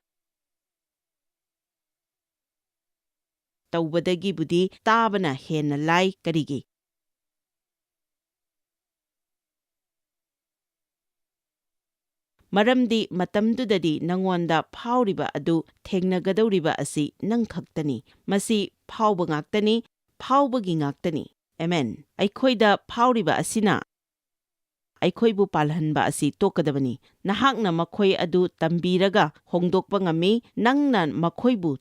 ꯇꯧꯕꯗꯒꯤꯕꯨꯗꯤ ꯇꯥꯕꯅ ꯍꯦꯟꯅ ꯂꯥꯏ꯫ ꯀꯔꯤꯒꯤ? ꯃꯔꯝꯗꯤ ꯃꯇꯝꯗꯨꯗꯗꯤ ꯅꯉꯣꯟꯗ ꯐꯥꯎꯔꯤꯕ ꯑꯗꯨ ꯊꯦꯡꯅꯒꯗꯧꯔꯤꯕ ꯑꯁꯤ ꯅꯪ ꯈꯛꯇꯅꯤ꯫ ꯃꯁꯤ ꯐꯥꯎꯕ ꯉꯥꯛꯇꯅꯤ, ꯐꯥꯎꯕꯒꯤ ꯉꯥꯛꯇꯅꯤ꯫ ꯑꯦꯃꯦꯟ꯫ ꯑꯩꯈꯣꯏꯗ ꯐꯥꯎꯔꯤꯕ ꯑꯁꯤꯅ ꯑꯩꯈꯣꯏꯕꯨ ꯄꯥꯜꯍꯟꯕ ꯑꯁꯤ ꯇꯣꯛꯀꯗꯕꯅꯤ꯫ ꯅꯍꯥꯛꯅ ꯃꯈꯣꯏ ꯑꯗꯨ ꯇꯝꯕꯤꯔꯒ ꯍꯣꯡꯗꯣꯛꯄ ꯉꯝꯃꯤ꯫ ꯅꯪꯅ ꯃꯈꯣꯏꯕꯨ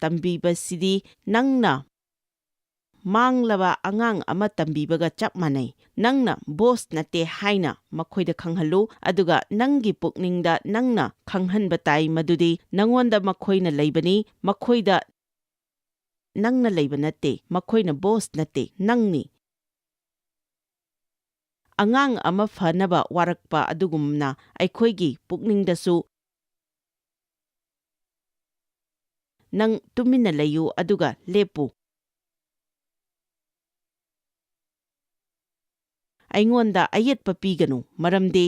ꯇꯝꯕꯤꯕꯁꯤꯗꯤ ꯅꯪꯅ ꯃꯥꯡꯂꯕ ꯑꯉꯥꯡ ꯑꯃ ꯇꯝꯕꯤꯕꯒ ꯆꯞ ꯃꯥꯟꯅꯩ꯫ ꯅꯪꯅ ꯕꯣꯁ ꯅꯠꯇꯦ ꯍꯥꯏꯅ ꯃꯈꯣꯏꯗ ꯈꯪꯍꯜꯂꯨ, ꯑꯗꯨꯒ ꯅꯪꯒꯤ ꯄꯨꯛꯅꯤꯡꯗ ꯅꯪꯅ ꯈꯪꯍꯟꯕ ꯇꯥꯏ ꯃꯗꯨꯗꯤ ꯅꯉꯣꯟꯗ ꯃꯈꯣꯏꯅ ꯂꯩꯕꯅꯤ, ꯃꯈꯣꯏꯗ ꯅꯪꯅ ꯂꯩꯕ ꯅꯠꯇꯦ, ꯃꯈꯣꯏꯅ ꯕꯣꯁ ꯅꯠꯇꯦ, ꯅꯪꯅꯤ꯫ ꯑꯉꯥꯡ ꯑꯃ ꯐꯅꯕ ꯋꯥꯔꯛꯄ ꯑꯗꯨꯒꯨꯝꯅ ꯑꯩꯈꯣꯏꯒꯤ ꯄꯨꯛꯅꯤꯡꯗꯁꯨ ꯅꯪ ꯇꯨꯃꯤꯟꯅ ꯂꯩꯌꯨ ꯑꯗꯨꯒ ꯂꯦꯞꯄꯨ꯫ ꯑꯩꯉꯣꯟꯗ ꯑꯌꯦꯠꯄ ꯄꯤꯒꯅꯨ, ꯃꯔꯝꯗꯤ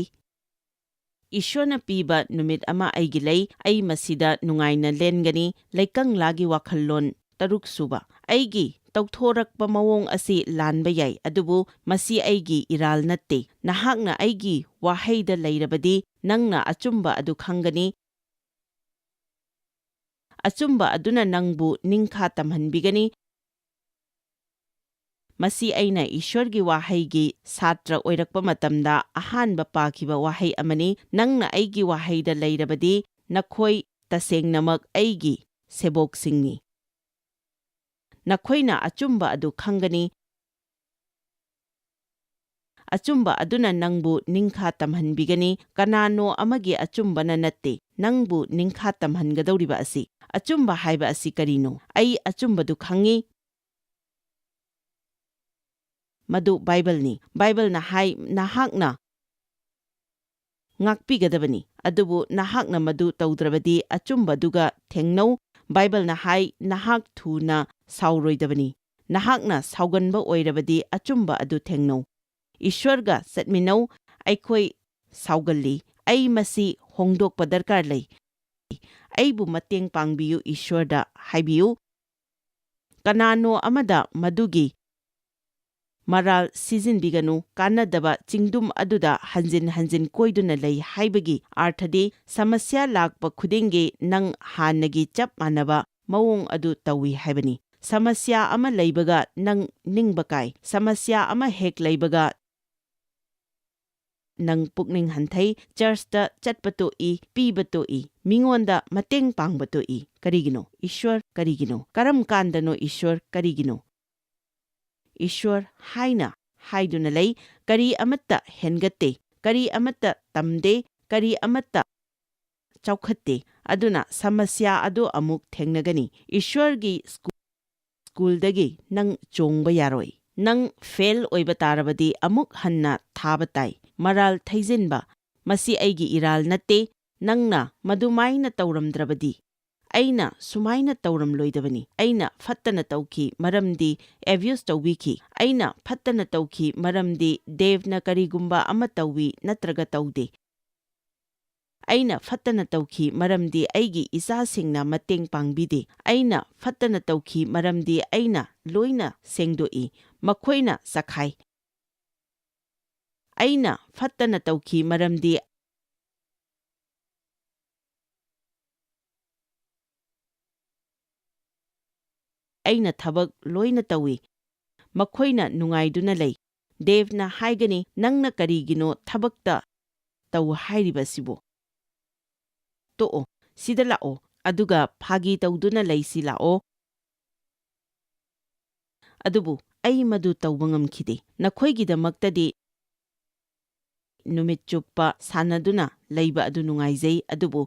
ꯏꯁꯣꯔꯅ ꯄꯤꯕ ꯅꯨꯃꯤꯠ ꯑꯃ ꯑꯩꯒꯤ ꯂꯩ, ꯑꯩ ꯃꯁꯤꯗ ꯅꯨꯡꯉꯥꯏꯅ ꯂꯦꯟꯒꯅꯤ, ꯂꯩꯀꯪꯂꯥꯒꯤ ꯋꯥꯈꯜꯂꯣꯟ ꯇꯔꯨꯛ ꯁꯨꯕ꯫ ꯑꯩꯒꯤ ꯇꯧꯊꯣꯔꯛꯄ ꯃꯑꯣꯡ ꯑꯁꯤ ꯂꯥꯟꯕ ꯌꯥꯏ, ꯑꯗꯨꯕꯨ ꯃꯁꯤ ꯑꯩꯒꯤ ꯏꯔꯥꯜ ꯅꯠꯇꯦ꯫ ꯅꯍꯥꯛꯅ ꯑꯩꯒꯤ ꯋꯥꯍꯩꯗ ꯂꯩꯔꯕꯗꯤ, ꯅꯪꯅ ꯑꯆꯨꯝꯕ ꯑꯗꯨ ꯈꯪꯒꯅꯤ, ꯑꯆꯨꯝꯕ ꯑꯗꯨꯅ ꯅꯪꯕꯨ ꯅꯤꯡꯈꯥ ꯇꯝꯍꯟꯕꯤꯒꯅꯤ꯫ ꯃꯁꯤ ꯑꯩꯅ ꯏꯁ꯭ꯋꯔꯒꯤ ꯋꯥꯍꯩꯒꯤ ꯁꯥꯇ꯭ꯔ ꯑꯣꯏꯔꯛꯄ ꯃꯇꯝꯗ ꯑꯍꯥꯟꯕ ꯄꯥꯈꯤꯕ ꯋꯥꯍꯩ ꯑꯃꯅꯤ, "ꯅꯪꯅ ꯑꯩꯒꯤ ꯋꯥꯍꯩꯗ ꯂꯩꯔꯕꯗꯤ, ꯅꯈꯣꯏ ꯇꯁꯦꯡꯅꯃꯛ ꯑꯩꯒꯤ ꯁꯦꯕꯣꯛꯁꯤꯡꯅꯤ꯫ ꯅꯈꯣꯏꯅ ꯑꯆꯨꯝꯕ ꯑꯗꯨ ꯈꯪꯒꯅꯤ, ꯑꯆꯨꯝꯕ ꯑꯗꯨꯅ ꯅꯪꯕꯨ ꯅꯤꯡꯈꯥ ꯇꯝꯍꯟꯕꯤꯒꯅꯤ꯫ ꯀꯅꯥꯅꯣ ꯑꯃꯒꯤ ꯑꯆꯨꯝꯕꯅ ꯅꯠꯇꯦ ꯅꯪꯕꯨ ꯅꯤꯡꯈꯥ ꯇꯝꯍꯟꯒꯗꯧꯔꯤꯕ ꯑꯁꯤ꯫ ꯑꯆꯨꯝꯕ ꯍꯥꯏꯕ ꯑꯁꯤ ꯀꯔꯤꯅꯣ? ꯑꯩ ꯑꯆꯨꯝꯕꯗꯨ ꯈꯪꯏ꯫ ꯃꯗꯨ ꯕꯥꯏꯕꯜꯅꯤ꯫ ꯕꯥꯏꯕꯜꯅ ꯍꯥꯏ, ꯅꯍꯥꯛꯅ ꯉꯥꯛꯄꯤꯒꯗꯕꯅꯤ꯫ ꯑꯗꯨꯕꯨ ꯅꯍꯥꯛꯅ ꯃꯗꯨ ꯇꯧꯗ꯭ꯔꯕꯗꯤ, ꯑꯆꯨꯝꯕꯗꯨꯒ ꯊꯦꯡꯅꯧ꯫ ꯕꯥꯏꯕꯜꯅ ꯍꯥꯏ, ꯅꯍꯥꯛ ꯊꯨꯅ ꯁꯥꯎꯔꯣꯏꯗꯕꯅꯤ꯫ ꯅꯍꯥꯛꯅ ꯁꯥꯎꯒꯟꯕ ꯑꯣꯏꯔꯕꯗꯤ, ꯑꯆꯨꯝꯕ ꯑꯗꯨ ꯊꯦꯡꯅꯧ꯫ ꯏꯁ꯭ꯋꯔꯒ ꯆꯠꯃꯤꯟꯅꯧ꯫ ꯑꯩꯈꯣꯏ ꯁꯥꯎꯒꯜꯂꯤ꯫ ꯑꯩ ꯃꯁꯤ ꯍꯣꯡꯗꯣꯛꯄ ꯗꯔꯀꯥꯔ ꯂꯩ꯫ ꯑꯩꯕꯨ ꯃꯇꯦꯡ ꯄꯥꯡꯕꯤꯌꯨ, ꯏꯁ꯭ꯋꯔꯗ ꯍꯥꯏꯕꯤꯌꯨ꯫ ꯀꯅꯥꯅꯣ ꯑꯃꯗ ꯃꯗꯨꯒꯤ ꯃꯔꯥꯜ ꯁꯤꯖꯤꯟꯕꯤꯒꯅꯨ꯫ ꯀꯥꯟꯅꯗꯕ ꯆꯤꯡꯗꯨꯝ ꯑꯗꯨꯗ ꯍꯟꯖꯤꯟ ꯍꯟꯖꯤꯟ ꯀꯣꯏꯗꯨꯅ ꯂꯩ ꯍꯥꯏꯕꯒꯤ ꯑꯔꯊꯗꯤ, ꯁꯃꯁ꯭ꯌꯥ ꯂꯥꯛꯄ ꯈꯨꯗꯤꯡꯒꯤ ꯅꯪ ꯍꯥꯟꯅꯒꯤ ꯆꯞ ꯃꯥꯟꯅꯕ ꯃꯑꯣꯡ ꯑꯗꯨ ꯇꯧꯏ ꯍꯥꯏꯕꯅꯤ꯫ ꯁꯃꯁ꯭ꯌꯥ ꯑꯃ ꯂꯩꯕꯒ ꯅꯪ ꯅꯤꯡꯕ ꯀꯥꯏ꯫ ꯁꯃꯁ꯭ꯌꯥ ꯑꯃ ꯍꯦꯛ ꯂꯩꯕꯒ ꯅꯪ ꯄꯨꯛꯅꯤꯡ ꯍꯟꯊꯩ, ꯆꯔꯆꯇ ꯆꯠꯄ ꯇꯣꯛꯏ, ꯄꯤꯕ ꯇꯣꯛꯏ, ꯃꯤꯉꯣꯟꯗ ꯃꯇꯦꯡ ꯄꯥꯡꯕ ꯇꯣꯛꯏ꯫ ꯀꯔꯤꯒꯤꯅꯣ? ꯏꯁ꯭ꯋꯔ ꯀꯔꯤꯒꯤꯅꯣ? ꯀꯔꯝ ꯀꯥꯟꯗꯅꯣ ꯏꯁ꯭ꯋꯔ ꯀꯔꯤꯒꯤꯅꯣ? ꯏꯁ꯭ꯋꯔ ꯍꯥꯏꯅ ꯍꯥꯏꯗꯨꯅ ꯂꯩ, ꯀꯔꯤ ꯑꯃꯠꯇ ꯍꯦꯟꯒꯠꯇꯦ, ꯀꯔꯤ ꯑꯃꯠꯇ ꯇꯝꯗꯦ, ꯀꯔꯤ ꯑꯃꯠꯇ ꯆꯥꯎꯈꯠꯇꯦ꯫ ꯑꯗꯨꯅ ꯁꯃꯁ꯭ꯌꯥ ꯑꯗꯨ ꯑꯃꯨꯛ ꯊꯦꯡꯅꯒꯅꯤ꯫ ꯏꯁ꯭ꯋꯔꯒꯤ ꯁ꯭ꯀꯨ-, ꯁ꯭ꯀꯨꯜꯗꯒꯤ ꯅꯪ ꯆꯣꯡꯕ ꯌꯥꯔꯣꯏ꯫ ꯅꯪ ꯐꯦꯜ ꯑꯣꯏꯕ ꯇꯥꯔꯕꯗꯤ ꯑꯃꯨꯛ ꯍꯟꯅ ꯊꯥꯕ ꯇꯥꯏ꯫ ꯃꯔꯥꯜ ꯊꯩꯖꯤꯟꯕ, ꯃꯁꯤ ꯑꯩꯒꯤ ꯏꯔꯥꯜ ꯅꯠꯇꯦ꯫ ꯅꯪꯅ ꯃꯗꯨꯃꯥꯏꯅ ꯇꯧꯔꯝꯗ꯭ꯔꯕꯗꯤ, ꯑꯩꯅ ꯁꯨꯃꯥꯏꯅ ꯇꯧꯔꯝꯂꯣꯏꯗꯕꯅꯤ꯫ ꯑꯩꯅ ꯐꯠꯇꯅ ꯇꯧꯈꯤ ꯃꯔꯝꯗꯤ ꯑꯦꯕ꯭ꯌꯨꯁ ꯇꯧꯕꯤꯈꯤ꯫ ꯑꯩꯅ ꯐꯠꯇꯅ ꯇꯧꯈꯤ ꯃꯔꯝꯗꯤ ꯗꯦꯕꯅ ꯀꯔꯤꯒꯨꯝꯕ ꯑꯃ ꯇꯧꯏ ꯅꯠꯇ꯭ꯔꯒ ꯇꯧꯗꯦ꯫ ꯑꯩꯅ ꯐꯠꯇꯅ ꯇꯧꯈꯤ, ꯃꯔꯝꯗꯤ ꯑꯩꯒꯤ ꯏꯆꯥꯁꯤꯡꯅ ꯃꯇꯦꯡ ꯄꯥꯡꯕꯤꯗꯦ꯫ ꯑꯩꯅ ꯐꯠꯇꯅ ꯇꯧꯈꯤ, ꯃꯔꯝꯗꯤ ꯑꯩꯅ ꯂꯣꯏꯅ ꯁꯦꯡꯗꯣꯛꯏ꯫ ꯃꯈꯣꯏꯅ ꯆꯈꯥꯏ꯫ ꯑꯩꯅ ꯐꯠꯇꯅ ꯇꯧꯈꯤ, ꯃꯔꯝꯗꯤ ꯑꯩꯅ ꯊꯕꯛ ꯂꯣꯏꯅ ꯇꯧꯏ꯫ ꯃꯈꯣꯏꯅ ꯅꯨꯡꯉꯥꯏꯗꯨꯅ ꯂꯩ꯫ ꯗꯦꯕꯅ ꯍꯥꯏꯒꯅꯤ, "ꯅꯪꯅ ꯀꯔꯤꯒꯤꯅꯣ ꯊꯕꯛꯇ ꯇꯧ ꯍꯥꯏꯔꯤꯕꯁꯤꯕꯨ? ꯇꯣꯛꯑꯣ, ꯁꯤꯗ ꯂꯥꯛꯑꯣ, ꯑꯗꯨꯒ ꯐꯥꯒꯤ ꯇꯧꯗꯨꯅ ꯂꯩꯁꯤ ꯂꯥꯛꯑꯣ꯫" ꯑꯗꯨꯕꯨ ꯑꯩ ꯃꯗꯨ ꯇꯧꯕ ꯉꯝꯈꯤꯗꯦ꯫ ꯅꯈꯣꯏꯒꯤꯗꯃꯛꯇꯗꯤ ꯅꯨꯃꯤꯠ ꯆꯨꯞꯄ ꯁꯥꯟꯅꯗꯨꯅ ꯂꯩꯕ ꯑꯗꯨ ꯅꯨꯡꯉꯥꯏꯖꯩ, ꯑꯗꯨꯕꯨ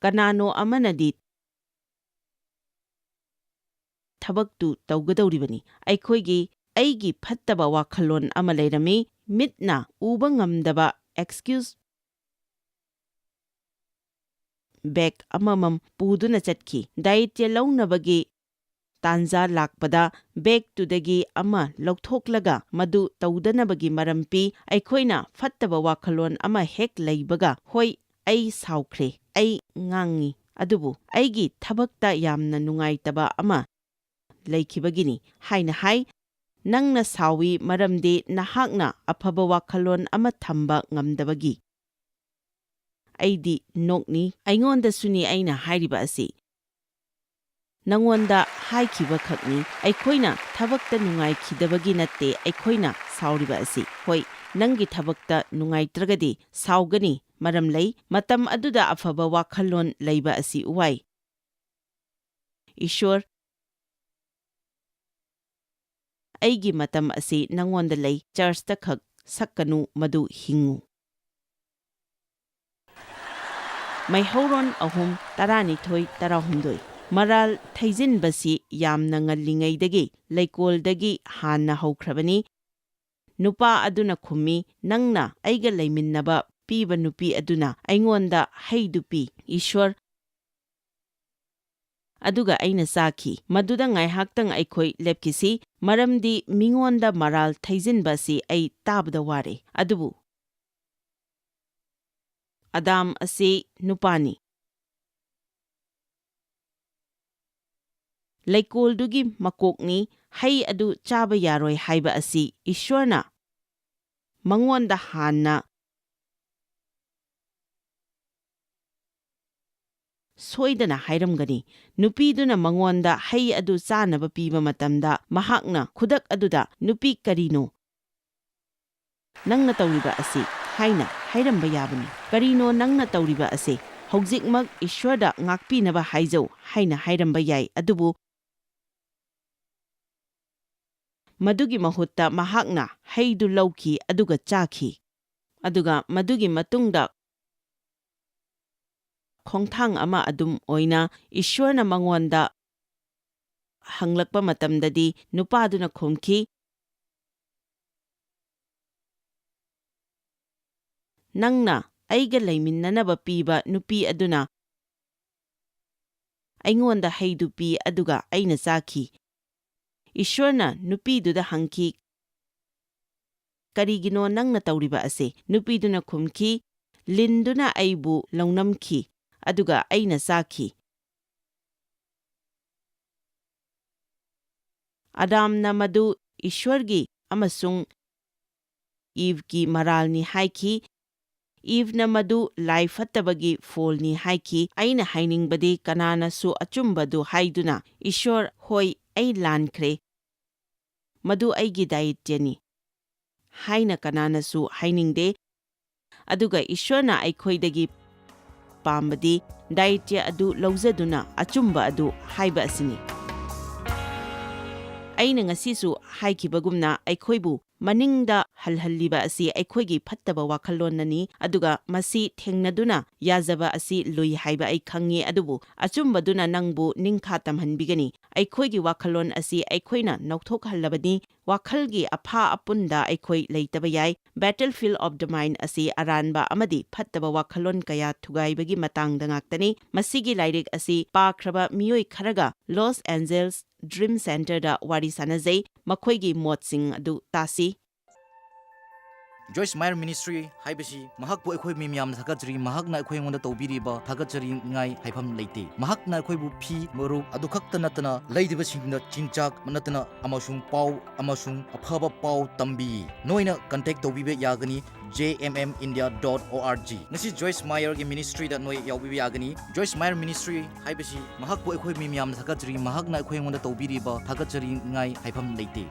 ꯀꯅꯥꯅꯣ ꯑꯃꯅꯗꯤ ꯊꯕꯛꯇꯨ ꯇꯧꯒꯗꯧꯔꯤꯕꯅꯤ꯫ ꯑꯩꯈꯣꯏꯒꯤ, ꯑꯩꯒꯤ ꯐꯠꯇꯕ ꯋꯥꯈꯜꯂꯣꯟ ꯑꯃ ꯂꯩꯔꯝꯃꯤ꯫ ꯃꯤꯠꯅ ꯎꯕ ꯉꯝꯗꯕ ꯑꯦꯛꯁꯀ꯭ꯌꯨꯖ ꯕꯦꯒ ꯑꯃꯃꯝ ꯄꯨꯗꯨꯅ ꯆꯠꯈꯤ꯫ ꯗꯥꯌꯤꯠꯌ ꯂꯧꯅꯕꯒꯤ ꯇꯥꯟꯖꯥ ꯂꯥꯛꯄꯗ ꯕꯦꯒꯇꯨꯗꯒꯤ ꯑꯃ ꯂꯧꯊꯣꯛꯂꯒ ꯃꯗꯨ ꯇꯧꯗꯅꯕꯒꯤ ꯃꯔꯝ ꯄꯤ꯫ ꯑꯩꯈꯣꯏꯅ ꯐꯠꯇꯕ ꯋꯥꯈꯜꯂꯣꯟ ꯑꯃ ꯍꯦꯛ ꯂꯩꯕꯒ, ꯍꯣꯏ, ꯑꯩ ꯁꯥꯎꯈ꯭ꯔꯦ, ꯑꯩ ꯉꯥꯡꯉꯤ, ꯑꯗꯨꯕꯨ ꯑꯩꯒꯤ ꯊꯕꯛꯇ ꯌꯥꯝꯅ ꯅꯨꯡꯉꯥꯏꯇꯕ ꯑꯃ ꯂꯩꯈꯤꯕꯒꯤꯅꯤ ꯍꯥꯏꯅ ꯍꯥꯏ꯫ ꯅꯪꯅ ꯁꯥꯎꯏ ꯃꯔꯝꯗꯤ ꯅꯍꯥꯛꯅ ꯑꯐꯕ ꯋꯥꯈꯜꯂꯣꯟ ꯑꯃ ꯊꯝꯕ ꯉꯝꯗꯕꯒꯤ꯫ ꯑꯩꯗꯤ ꯅꯣꯛꯅꯤ꯫ ꯑꯩꯉꯣꯟꯗꯁꯨꯅꯤ ꯑꯩꯅ ꯍꯥꯏꯔꯤꯕ ꯑꯁꯤ꯫ ꯅꯉꯣꯟꯗ ꯍꯥꯏꯈꯤꯕ ꯈꯛꯅꯤ꯫ ꯑꯩꯈꯣꯏꯅ ꯊꯕꯛꯇ ꯅꯨꯡꯉꯥꯏꯈꯤꯗꯕꯒꯤ ꯅꯠꯇꯦ ꯑꯩꯈꯣꯏꯅ ꯁꯥꯎꯔꯤꯕ ꯑꯁꯤ꯫ ꯍꯣꯏ, ꯅꯪꯒꯤ ꯊꯕꯛꯇ ꯅꯨꯡꯉꯥꯏꯇ꯭ꯔꯒꯗꯤ ꯁꯥꯎꯒꯅꯤ꯫ ꯃꯔꯝ ꯂꯩ꯫ ꯃꯇꯝ ꯑꯗꯨꯗ ꯑꯐꯕ ꯋꯥꯈꯜꯂꯣꯟ ꯂꯩꯕ ꯑꯁꯤ ꯋꯥꯏ꯫ ꯏꯁ꯭ꯋꯔ, ꯑꯩꯒꯤ ꯃꯇꯝ ꯑꯁꯤ ꯅꯉꯣꯟꯗ ꯂꯩ, ꯆꯔꯆꯇ ꯈꯛ ꯁꯛꯀꯅꯨ, ꯃꯗꯨ ꯍꯤꯡꯉꯨ꯫ ꯃꯩꯍꯧꯔꯣꯟ ꯑꯍꯨꯝ, ꯇꯔꯥꯅꯤꯊꯣꯏ, ꯇꯔꯥꯍꯨꯝꯗꯣꯏ꯫ ꯃꯔꯥꯜ ꯊꯩꯖꯤꯟꯕꯁꯤ ꯌꯥꯝꯅ ꯉꯜꯂꯤꯉꯩꯗꯒꯤ ꯂꯩꯀꯣꯜꯗꯒꯤ ꯍꯥꯟꯅ ꯍꯧꯈ꯭ꯔꯕꯅꯤ꯫ ꯅꯨꯄꯥ ꯑꯗꯨꯅ ꯈꯨꯝꯃꯤ, "ꯅꯪꯅ ꯑꯩꯒ ꯂꯩꯃꯤꯟꯅꯕ ꯄꯤꯕ ꯅꯨꯄꯤ ꯑꯗꯨꯅ ꯑꯩꯉꯣꯟꯗ ꯍꯩꯗꯨ ꯄꯤ꯫" ꯏꯁ꯭ꯋꯔ, ꯑꯗꯨꯒ ꯑꯩꯅ ꯆꯥꯈꯤ꯫ ꯃꯗꯨꯗ ꯉꯥꯏꯍꯥꯛꯇꯪ ꯑꯩꯈꯣꯏ ꯂꯦꯞꯈꯤꯁꯤ, ꯃꯔꯝꯗꯤ ꯃꯤꯉꯣꯟꯗ ꯃꯔꯥꯜ ꯊꯩꯖꯤꯟꯕ ꯑꯁꯤ ꯑꯩ ꯇꯥꯕꯗ ꯋꯥꯔꯦ꯫ ꯑꯗꯨꯕꯨ ꯑꯗꯥꯝ ꯑꯁꯤ ꯅꯨꯄꯥꯅꯤ꯫ ꯂꯩꯀꯣꯜꯗꯨꯒꯤ ꯃꯀꯣꯛꯅꯤ, ꯍꯩ ꯑꯗꯨ ꯆꯥꯕ ꯌꯥꯔꯣꯏ ꯍꯥꯏꯕ ꯑꯁꯤ ꯏꯁ꯭ꯋꯔꯅ ꯃꯉꯣꯟꯗ ꯍꯥꯟꯅ ꯁꯣꯏꯗꯅ ꯍꯥꯏꯔꯝꯒꯅꯤ꯫ ꯅꯨꯄꯤꯗꯨꯅ ꯃꯉꯣꯟꯗ ꯍꯩ ꯑꯗꯨ ꯆꯥꯅꯕ ꯄꯤꯕ ꯃꯇꯝꯗ, ꯃꯍꯥꯛꯅ ꯈꯨꯗꯛ ꯑꯗꯨꯗ, "ꯅꯨꯄꯤ, ꯀꯔꯤꯅꯣ ꯅꯪꯅ ꯇꯧꯔꯤꯕ ꯑꯁꯤ?" ꯍꯥꯏꯅ ꯍꯥꯏꯔꯝꯕ ꯌꯥꯕꯅꯤ꯫ "ꯀꯔꯤꯅꯣ ꯅꯪꯅ ꯇꯧꯔꯤꯕ ꯑꯁꯤ? ꯍꯧꯖꯤꯛꯃꯛ ꯏꯁ꯭ꯋꯔꯗ ꯉꯥꯛꯄꯤꯅꯕ ꯍꯥꯏꯖꯧ" ꯍꯥꯏꯅ ꯍꯥꯏꯔꯝꯕ ꯌꯥꯏ꯫ ꯑꯗꯨꯕꯨ ꯃꯗꯨꯒꯤ ꯃꯍꯨꯠꯇ ꯃꯍꯥꯛꯅ ꯍꯩꯗꯨ ꯂꯧꯈꯤ ꯑꯗꯨꯒ ꯆꯥꯈꯤ꯫ ꯑꯗꯨꯒ ꯃꯗꯨꯒꯤ ꯃꯇꯨꯡꯗ ꯈꯣꯡꯊꯥꯡ ꯑꯃ ꯑꯗꯨꯝ ꯑꯣꯏꯅ ꯏꯁ꯭ꯋꯔꯅ ꯃꯉꯣꯟꯗ ꯍꯪꯂꯛꯄ ꯃꯇꯝꯗꯗꯤ ꯅꯨꯄꯥꯗꯨꯅ ꯈꯨꯝꯈꯤ, "ꯅꯪꯅ ꯑꯩꯒ ꯂꯩꯃꯤꯟꯅꯅꯕ ꯄꯤꯕ ꯅꯨꯄꯤ ꯑꯗꯨꯅ ꯑꯩꯉꯣꯟꯗ ꯍꯩꯗꯨ ꯄꯤ ꯑꯗꯨꯒ ꯑꯩꯅ ꯆꯥꯈꯤ꯫" ꯏꯁ꯭ꯋꯔꯅ ꯅꯨꯄꯤꯗꯨꯗ ꯍꯪꯈꯤ, "ꯀꯔꯤꯒꯤꯅꯣ ꯅꯪꯅ ꯇꯧꯔꯤꯕ ꯑꯁꯤ?" ꯅꯨꯄꯤꯗꯨꯅ ꯈꯨꯝꯈꯤ, "ꯂꯤꯟꯗꯨꯅ ꯑꯩꯕꯨ ꯂꯧꯅꯝꯈꯤ, ꯑꯗꯨꯒ ꯑꯩꯅ ꯆꯥꯈꯤ꯫" ꯑꯗꯥꯝꯅ ꯃꯗꯨ ꯏꯁ꯭ꯋꯔꯒꯤ ꯑꯃꯁꯨꯡ ꯏꯚꯀꯤ ꯃꯔꯥꯜꯅꯤ ꯍꯥꯏꯈꯤ꯫ ꯏꯚꯅ ꯃꯗꯨ ꯂꯥꯏ ꯐꯠꯇꯕꯒꯤ ꯐꯣꯜꯅꯤ ꯍꯥꯏꯈꯤ꯫ ꯑꯩꯅ ꯍꯥꯏꯅꯤꯡꯕꯗꯤ, ꯀꯅꯥꯅꯁꯨ ꯑꯆꯨꯝꯕꯗꯨ ꯍꯥꯏꯗꯨꯅ, "ꯏꯁ꯭ꯋꯔ, ꯍꯣꯏ, ꯑꯩ ꯂꯥꯟꯈ꯭ꯔꯦ, ꯃꯗꯨ ꯑꯩꯒꯤ ꯗꯥꯌꯤꯇ꯭ꯌꯅꯤ" ꯍꯥꯏꯅ ꯀꯅꯥꯅꯁꯨ ꯍꯥꯏꯅꯤꯡꯗꯦ꯫ ꯑꯗꯨꯒ ꯏꯁ꯭ꯋꯔꯅ ꯑꯩꯈꯣꯏꯗꯒꯤ ꯄꯥꯝꯕꯗꯤ ꯗꯥꯌꯤꯇ꯭ꯌ ꯑꯗꯨ ꯂꯧꯖꯗꯨꯅ ꯑꯆꯨꯝꯕ ꯑꯗꯨ ꯍꯥꯏꯕ ꯑꯁꯤꯅꯤ꯫ ꯑꯩꯅ ꯉꯁꯤꯁꯨ ꯍꯥꯏꯈꯤꯕꯒꯨꯝꯅ, ꯑꯩꯈꯣꯏꯕꯨ ꯃꯅꯤꯡꯗ ꯍꯜꯍꯜꯂꯤꯕ ꯑꯁꯤ ꯑꯩꯈꯣꯏꯒꯤ ꯐꯠꯇꯕ ꯋꯥꯈꯜꯂꯣꯟꯅꯅꯤ, ꯑꯗꯨꯒ ꯃꯁꯤ ꯊꯦꯡꯅꯗꯨꯅ ꯌꯥꯖꯕ ꯑꯁꯤ ꯂꯨꯏ ꯍꯥꯏꯕ ꯑꯩ ꯈꯪꯏ, ꯑꯗꯨꯕꯨ ꯑꯆꯨꯝꯕꯗꯨꯅ ꯅꯪꯕꯨ ꯅꯤꯡꯈꯥ ꯇꯝꯍꯟꯕꯤꯒꯅꯤ꯫ ꯑꯩꯈꯣꯏꯒꯤ ꯋꯥꯈꯜꯂꯣꯟ ꯑꯁꯤ ꯑꯩꯈꯣꯏꯅ ꯅꯧꯊꯣꯛꯍꯜꯂꯕꯅꯤ, ꯋꯥꯈꯜꯒꯤ ꯑꯐꯥ ꯑꯄꯨꯟꯗ ꯑꯩꯈꯣꯏ ꯂꯩꯇꯕ ꯌꯥꯏ꯫ Battlefield of the Mind ꯑꯁꯤ ꯑꯔꯥꯟꯕ ꯑꯃꯗꯤ ꯐꯠꯇꯕ ꯋꯥꯈꯜꯂꯣꯟ ꯀꯌꯥ ꯊꯨꯒꯥꯏꯕꯒꯤ ꯃꯇꯥꯡꯗ ꯉꯥꯛꯇꯅꯤ꯫ ꯃꯁꯤꯒꯤ ꯂꯥꯏꯔꯤꯛ ꯑꯁꯤ ꯄꯥꯈ꯭ꯔꯕ ꯃꯤꯑꯣꯏ ꯈꯔꯒ ꯂꯣꯁ ꯑꯦꯟꯖꯦꯜꯁ ꯗ꯭ꯔꯤꯝ ꯁꯦꯟꯇꯔꯗ ꯋꯥꯔꯤ ꯁꯥꯅꯖꯩ꯫ ꯃꯈꯣꯏꯒꯤ ꯃꯣꯠꯁꯤꯡ ꯑꯗꯨ ꯇꯥꯁꯤ꯫ Joyce Meyer Ministry ꯍꯥꯏꯕꯁꯤ ꯃꯍꯥꯛꯄꯨ ꯑꯩꯈꯣꯏ ꯃꯤ ꯃꯌꯥꯝꯅ ꯊꯥꯒꯠꯆꯔꯤ꯫ ꯃꯍꯥꯛꯅ ꯑꯩꯈꯣꯏ ꯑꯩꯉꯣꯟꯗ ꯇꯧꯕꯤꯔꯤꯕ ꯊꯥꯒꯠꯆꯔꯤꯉꯥꯏ ꯍꯥꯏꯐꯝ ꯂꯩꯇꯦ꯫ ꯃꯍꯥꯛꯅ ꯑꯩꯈꯣꯏꯕꯨ ꯐꯤ, ꯃꯔꯨꯞ ꯑꯗꯨ ꯈꯛꯇ ꯅꯠꯇꯅ ꯂꯩꯗꯕꯁꯤꯡꯗ ꯆꯤꯟꯖꯥꯛ ꯅꯠꯇꯅ ꯑꯃꯁꯨꯡ ꯄꯥꯎ ꯑꯃꯁꯨꯡ ꯑꯐꯕ ꯄꯥꯎ ꯇꯝꯕꯤ꯫ ꯅꯣꯏꯅ contact ꯇꯧꯕꯤꯕ ꯌꯥꯒꯅꯤ J M M India dot O R G꯫ ꯉꯁꯤ Joyce Meyer ꯒꯤ ministry ꯗ ꯅꯣꯏ ꯌꯥꯎꯕꯤꯕ ꯌꯥꯒꯅꯤ꯫ Joyce Meyer Ministry ꯍꯥꯏꯕꯁꯤ ꯃꯍꯥꯛꯄꯨ ꯑꯩꯈꯣꯏ ꯃꯤ ꯃꯌꯥꯝꯅ ꯊꯥꯒꯠꯆꯔꯤ꯫ ꯃꯍꯥꯛꯅ ꯑꯩꯈꯣꯏ ꯑꯩꯉꯣꯟꯗ ꯇꯧꯕꯤꯔꯤꯕ ꯊꯥꯒꯠꯆꯔꯤꯉꯥꯏ ꯍꯥꯏꯐꯝ ꯂꯩꯇꯦ꯫